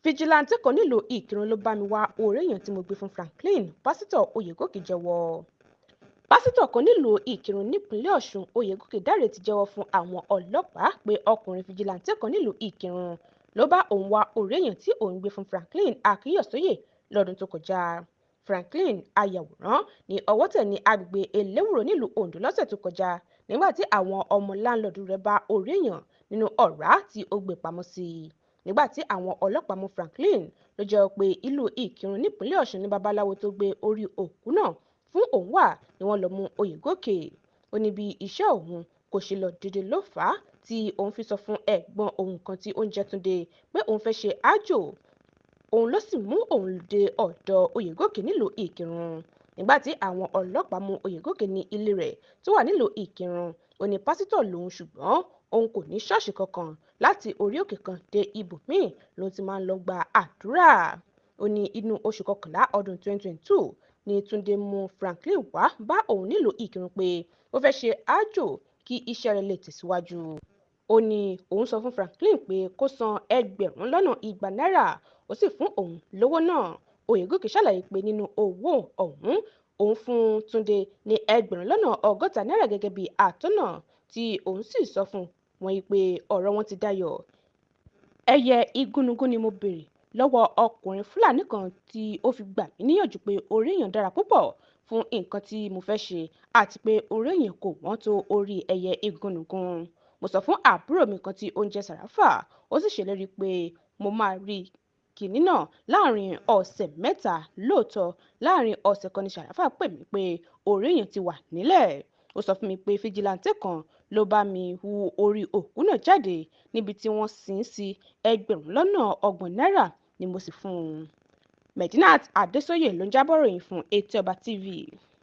Fìjìláńtẹ́ kan nílùú Ìkìrun ló bá mi wá orí èèyàn tí mo gbé fún Franklin, Pásítọ̀ Oyègòkè jẹ́wọ́. Pásítọ̀ kan nílùú Ìkìrun nípínlẹ̀ Ọ̀ṣun, Oyègòkè Dáre ti jẹ́wọ́ fún àwọn ọlọ́pàá pé ọkùnrin fìjìláńtẹ́ kan nílùú Ìkìrun ló bá òun wá orí èèyàn tí òun gbé fún Franklin Akínyọ̀sóyè lọ́dún tó kọjá. Franklin ayàwòrán ní ọwọ́ tẹ̀ ní agbègbè Eléwùrọ̀ nílùú Oǹdó lọ́sẹ̀ tó kọjá nígbà tí àwọn ọmọ láńlọ́ọ̀dù rẹ̀ bá orí èèyàn nínú ọ̀rá tí ó gbé pamọ́ sí. Nígbà tí àwọn ọlọ́pàá mú Franklin, ló jẹ́wọ́ pé ìlú Ìkìrun nípínlẹ̀ Ọ̀ṣun ní babaláwo tó gbé orí òkú náà fún òun wà ni wọ́n lọ mú Oyègòkè. Ó ní bí iṣẹ́ òun kò ṣe lọ déédé ló fà á tí òun fi sọ fún ẹ̀gbọ́n òun kan tí ó ń jẹ́ Túndé pé òun fẹ́ ṣe aájò, òun ló sì mú òun dé ọ̀dọ̀ Oyègòkè nílùú Ìkìrun. Nígbà tí àwọn ọlọ́pàá mú Oyègòkè ní ilé rẹ̀ tó wà nílùú Ìkìrun, ó ní pásítọ̀ lòun ṣùgbọ́n òun kò ní ṣọ́ọ̀ṣì kankan, láti orí òkè kan dé ibòmíì lòun ti máa ń lọ gba àdúrà. Ó ní inú oṣù kọkànlá ọdún 2022 ní Túndé mú Franklin wá bá òun nílùú Ìkìrun pé ó fẹ́ ṣe aájò kí iṣẹ́ rẹ̀ lè tẹ̀síwájú. Ó ní òun sọ fún Franklin pé kó san 200,000 náírà, ó sì fún òun lówó náà. Oyègòkè ṣàlàyé pé nínú owó ọ̀hún, òun fún Túndé ní 60,000 náírà gẹ́gẹ́ bí atọ́nà, tí òun sì sọ fún wọn pé ọ̀rọ̀ wọn ti dayọ̀. Ẹyẹ igúnnugún ni mo béèrè lọ́wọ́ ọkùnrin Fúlàní kan tí ó fi gbà mí níyànjú pé orí èèyàn dára púpọ̀ fún nǹkan tí mo fẹ́ ṣe àti pé orí èèyàn kò wọ́n tó orí ẹyẹ igúnnugún. Mo sọ fún àbúrò mi kan tí ó ń jẹ́ Sàràfà, ó sì ṣèlérí pé mo máa rí kinní náà láàrin ọ̀sẹ̀ mẹ́ta. Lóòótọ́, láàrin ọ̀sẹ̀ kan ní Sàràfà pè mí pé orí èèyàn ti wà nílẹ̀. Ó sọ fún mi pé fìjìláńtẹ́ kan ló bá mi hu orí òkú náà jáde níbi tí wọ́n sin ín sí, 30,000 náírà ni mo sì fún un. Medinat Adésóyè ló ń jábọ̀ ròyìn fún Etí Ọba TV.